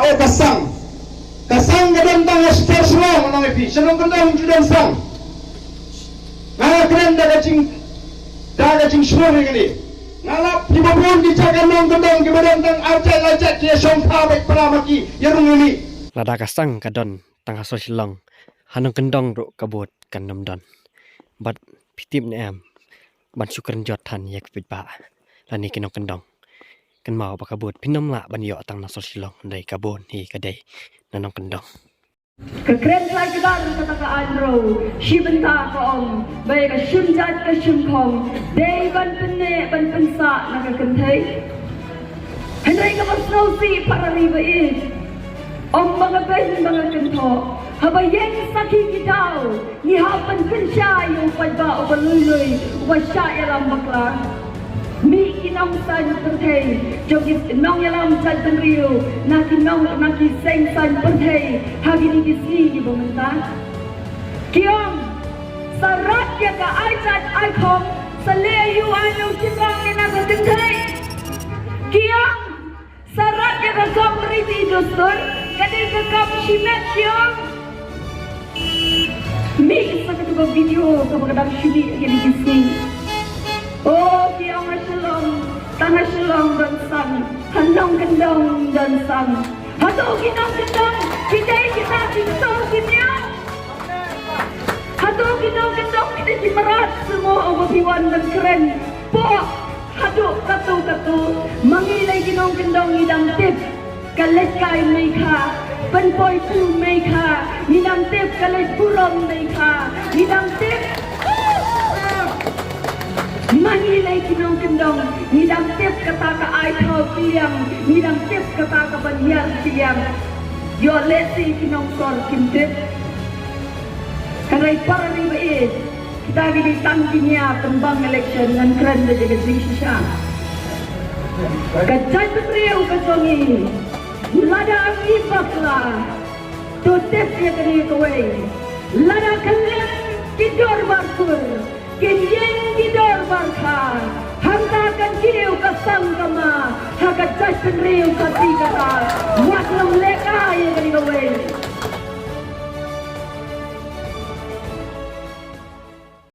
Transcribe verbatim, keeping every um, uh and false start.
O ka sang. Ka sang ka don tang ha shnong Shillong, nong epi. Shnong Kyndong ju don sang. Nga kren da ka jing, da ka jingshlur ïa kane. Nga lap ki babun ki jaka nong Kyndong ki ba don tang arjat lajat ki ïa shong kha bad para ma ki ïa rung uni. Lada ka sang ka don tang ha shnong Shillong, ha nong Kyndong ruh ka bud kan nym don. Bad phi tip ne em, ban shu kren jot than ïa ki paidbah lane ki nong Kyndong. Kynmaw ba ka bud phin nym lah ban ïoh tang na shnong Shillong, hynrei ka bun hi ka dei na nong Kyndong. Ka kren Blai Kdar kata ka ai mraw shi bynta, ka ong ba ïa ka shim jait ka shim khong dei ban pynneh ban pynsah na ka kynthei. Hynrei kaba sngewsih para ri ba ïeit, ym ba nga beiñ ba nga kynthoh, haba ïeng sakhi ki daw ngi hap ban pynshai ïa u paidbah uba lui lui, uba shah ïalam bakla. Mih ki nongsan pyrthei jong ki nongïalam jaitbynriew, na ki nong, na ki seng san pyrthei ha kine ki sngi kiba mynta. Ki ong, sa rat ïa ka ai jait ai khong, sa leh ïa u ai nong shynrang ïa na ka kynthei. Ki ong, sa rat ïa ka kam riti dustur, ka dei ka kam shimet, ki ong. Mih sa katu ka video kaba ka dang shu mih ha kine ki sngi. O, ki ong ha Shillong, tang ha Shillong don sang, ha nong Kyndong don sang. Hato ki nong Kyndong ki dei kita ki kshaw ki miaw? Hato ki nong Kyndong ki dei ki mrad? Sngewbha phi wan ban kren. Pok, haduh katto katto, ma ngi lei ki nong Kyndong ngi dang tip ka leit kai mei kha, pynpoi tu mei kha, ngi dang tip ka leit burom mei kha, ngi dang tip. Ma ngi lei ki nong Kyndong ngi dang tip kata ka ai thaw ki liang, ngi dang tip kata ka ban hiar ki liang. Ïoh lehse ki nong sor kim tip. Hynrei para ri ba ïeit, kita ki dei tang ki nia pynbang election, ngan kren da ka jingshisha. Ka jaitbynriew ka jong ngi, lada ngi bakla, to tip ïa kane kawei. Lada kylleng ki dorbar kur kin ïeng ki dorbar kha, hangta kan kiew ka sang ka ma ha ka jaitbynriew ka ti ka ta.